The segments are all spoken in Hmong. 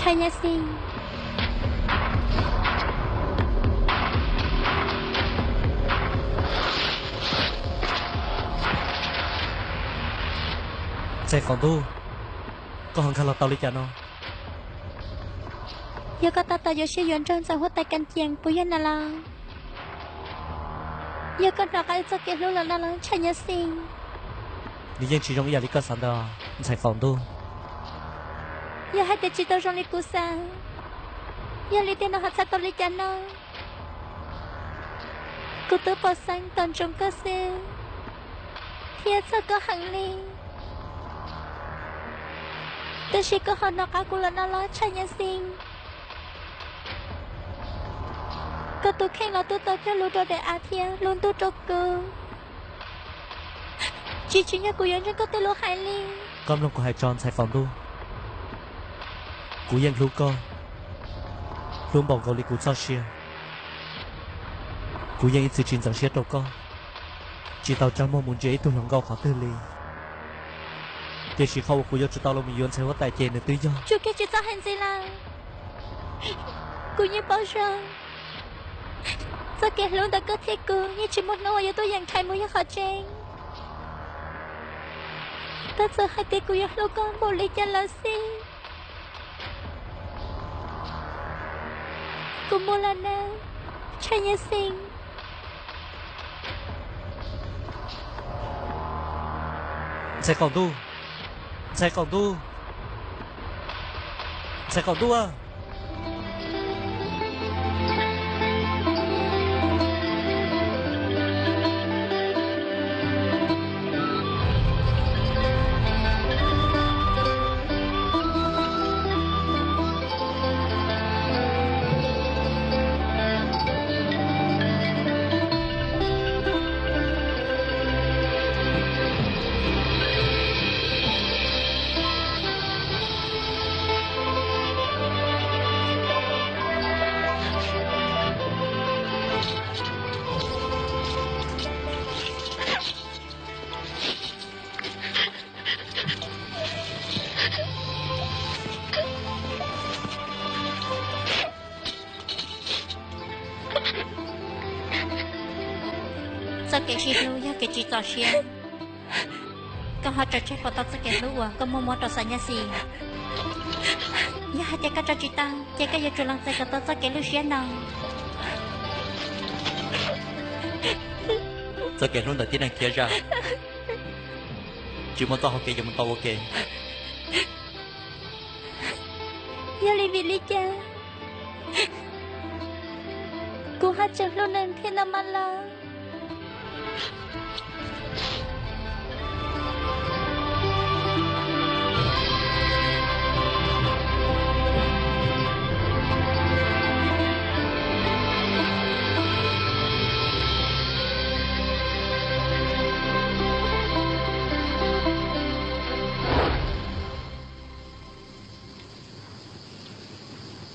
Tshaj Nyab Xis. Ntxhais Faus Ntuj, koj ho nkag los tau li cas no? Yog koj tab tom yuav siab yuav nrog ntxawm huab tais Kas Cees puas yog na los? Yog koj hnov qab wb txoj kev hlub los no los Tshaj Nyab Xis? Nws yeej tsis zoo ib yam li koj xav ntawd, ntxhais Faus Ntuj. Yog hais tias tsis tau zoo li kuv xav, yog li tiag no ho txhais tau li cas no? Kuv twb pom xeeb tom ntsoov koj xwb thiab txhawj koj heev li, tab sis koj ho hnov qab kuv los no los Tshaj Nyab Xis? Koj tus kheej los twb tau cog lus rau daim av thiab lub ntuj rau kuv, tsis tsim nyog kuv yuav ntseeg koj tej lus hais li. Koj mloog kuv hais tso ntxhais Faus Ntuj, kuv yeej hlub koj, hlub npaum nkaus li kuv txoj sia. Kuv yeej ib txwm tsis ntxeev siab rau koj, tsis tau tsa muag mus ntsia ib tug hluas nkauj qhov twg li. Tiam sis qhov uas kuv yuav tsum tau los mus yuav ntxhais huab tais ces nws twb yog. Tsum kiag tsis txhob hais ntxiv lawm. Kuv yeej paub zoo txoj kev hlub ntawm koj thiab kuv yeej tsis muaj hnub uas yuav tuaj yeem rhais mus yog qhov tseeb. Tab txawm hais tias kuv yuav hlub koj npaum li cas los xij, kuv mus lawm nawb, Tshaj Nyab Xis. Ntxhais Qaum Ntuj, ntxhais Qaum Ntuj, ntxhais Qaum Ntuj a. Txoj kev sib hlub yog kev tsis txaus siab. Koj ho tso tseg puas tau txoj kev hlub uas koj muaj muab rau Xais Nyab Xis? Yog hais tias koj tso tsis tau, ces koj yuav tsum lees txais kom tau txoj kev lwj siab no. Txoj kev hlub ntawm tib neeg khiav zaj, tsis muaj txoj hau kev yuav mus tau ua ke. Yog li vim li cas kuv ho tseem hlub nws thiab no mas lawm?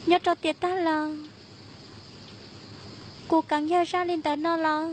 Nyob rau tiam tag los kuv kheev yog zaj li ntawd no los?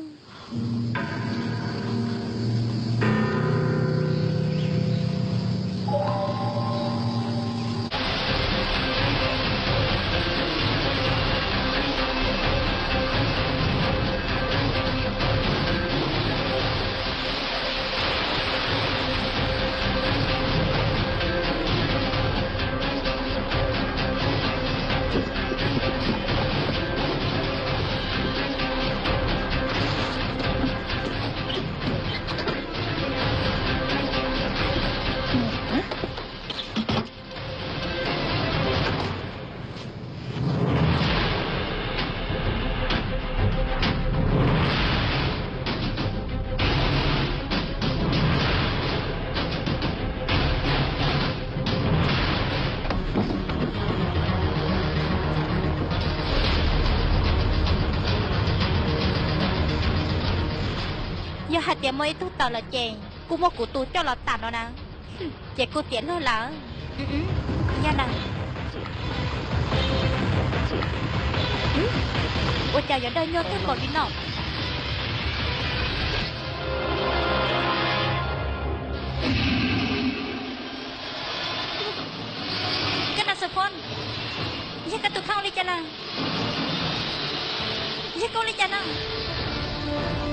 Yog hais tias muaj ib tug tawm lawm ces kuj muab kuv tus coj los tam no na. Ces kuj tiav luag lawm. Yog na, ua cas yuav dawb nyuag tag npaum li no? Koj na Xu Phon, Yog koj li cas no?